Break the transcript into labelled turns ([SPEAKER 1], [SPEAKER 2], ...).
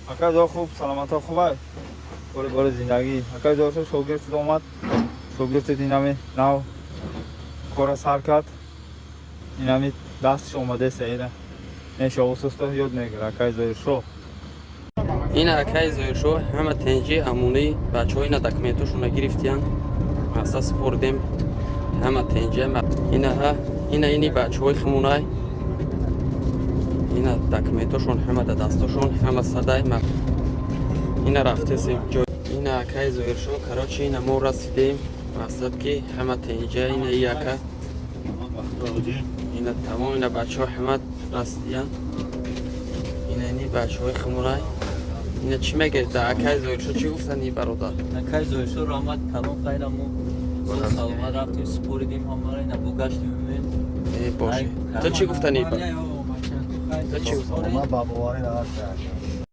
[SPEAKER 1] Акай Зоҳир, хуб, саломато, хубай, бори бори зиндагӣ. Акай Зоҳиршо шогирд омад, шогирд инами нав кора сар кард, инами дастш омадеса, ина мешовусуста ёд мегира акай Зоҳиршо.
[SPEAKER 2] Ина акай Зоҳиршо, ҳама тенҷи, амунӣ, бачаҳо ина документошона гирифтиян, мақсад супордем, ҳама тенҷи. Инаҳа, ина ини бачаҳои хумунай, ина документошон ҳама да дастошон, ҳама садай. Ина рафтесем ҷой. Ина акай Зоҳиршо, короче, ина мо расидем, мақсад ки ҳама тенҷа, ина и ака, ина тамом, ина бачаҳо ҳама расидиян, ина ини бачаҳои хумунай. Ина чӣ мегӯед да акай Зоҳиршо, чӣ гуфтани, бародар?
[SPEAKER 3] Акай Зоҳиршо, раҳмат калон, хайрамо саломат рафтем, супоридем ҳамаро, ина бо гаштем.
[SPEAKER 2] Э, боши, ту чӣ гуфтани? Ту чӣ?
[SPEAKER 4] Ман ба боварӣ нарафтам.